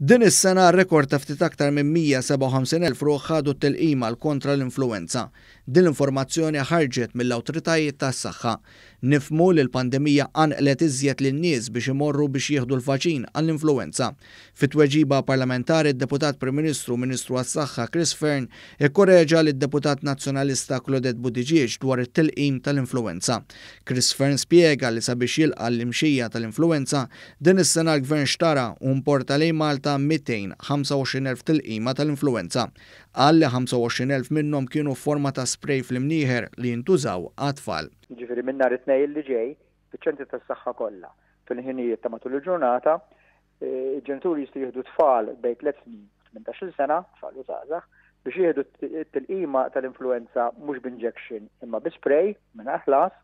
Din is-sena rekord ta' ftit aktar minn 157,000 ruħ ħadu t-tilqima għal kontra l-influwenza. Din l-informazzjoni ħarġet mill-awtoritajiet tas-saħħa. Nifhmu li l-pandemija qanqlet iżjed lin-nies biex imorru biex jieħdu l-vaċin għall-influwenza. Fi tweġiba parlamentari d-Deputat Prim Ministru u Ministru għas-Saħħa Chris Fearne ikkoreġa lid-Deputat Nazzjonalista Claudette Buttigieg dwar it-tilqim tal-influwenza. Chris Fearne spjega li sabiex jilqa' l-imxija tal-influwenza, Din is-sena l-Gvern xtara u importa lejn Malta 225,000 tilqima tal-influwenza. Qal li 25,000 minnhom kienu f'forma ta' spray fl-imnieħer li jintużaw għat-tfal. Jiġifieri minn nhar it-Tnejn li ġej, fiċ-ċentri tas-saħħa kollha, fil-ħinijiet ta' matul il-ġurnata, il-ġenituri jistgħu jieħdu tfal bejn tliet snin u 18-il sena, tfal u żgħażagħ, biex jieħdu t-tilqima tal-influwenza mhux b'injection imma bi spray mingħajr ħlas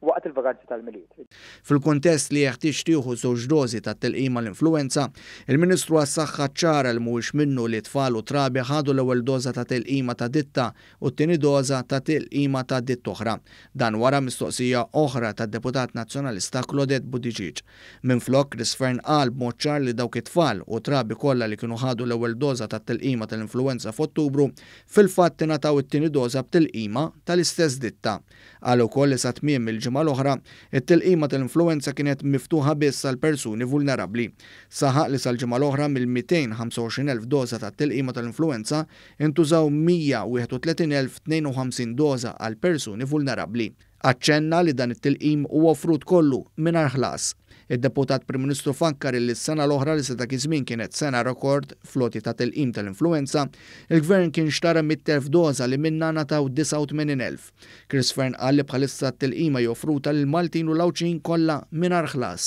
waqt il-vaganzi tal-Milied. Fil-kuntest li jeħtieġ tieħu żewġ dożi tat-tilqim għall-influwenza, il-Ministru għas-Saħħa ċċara li mhuwiex minnu li tfal u trabi ħadu l-ewwel doża ta' tilqima ta' ditta u t-tieni doża ta' tilqima ta' ditta oħra. Dan wara mistoqsija oħra tad-Deputat Nazzjonalista Claudette Buttigieg. Minflok, Chris Fearne qal b'mod ċar li dawk it-tfal u trabi kollha li kienu ħadu l-ewwel doża tat-tilqima tal-influwenza f'Ottubru, fil-fatt ingħataw it-tieni doża b'tilqima tal-istess ditta. Qal ukoll li sa tmiem il-ġimgħa l-oħra, it-tilqima tal-influwenza kienet miftuħa biss għal persuni vulnerabbli. Saħaq li sal-ġimgħa l-oħra mill-225,000 doża tat-tilqima tal-influwenza intużaw 131,052 doża għal persuni vulnerabbli. Aċċenna li dan it-tilqim huwa offrut kollu mingħajr ħlas. Id-Deputat Prim Ministru fakkar illi s-sena l-oħra li sa dak iż-żmien kienet sena rekord fl-għoti ta' tilqim tal-influwenza, il-Gvern kien xtara 100,000 doża li minnha ngħataw 89,000. Chris Fearne qal li bħalissa t-tilqima hi offruta lill-Maltin u l-Għawdxin kollha mingħajr ħlas.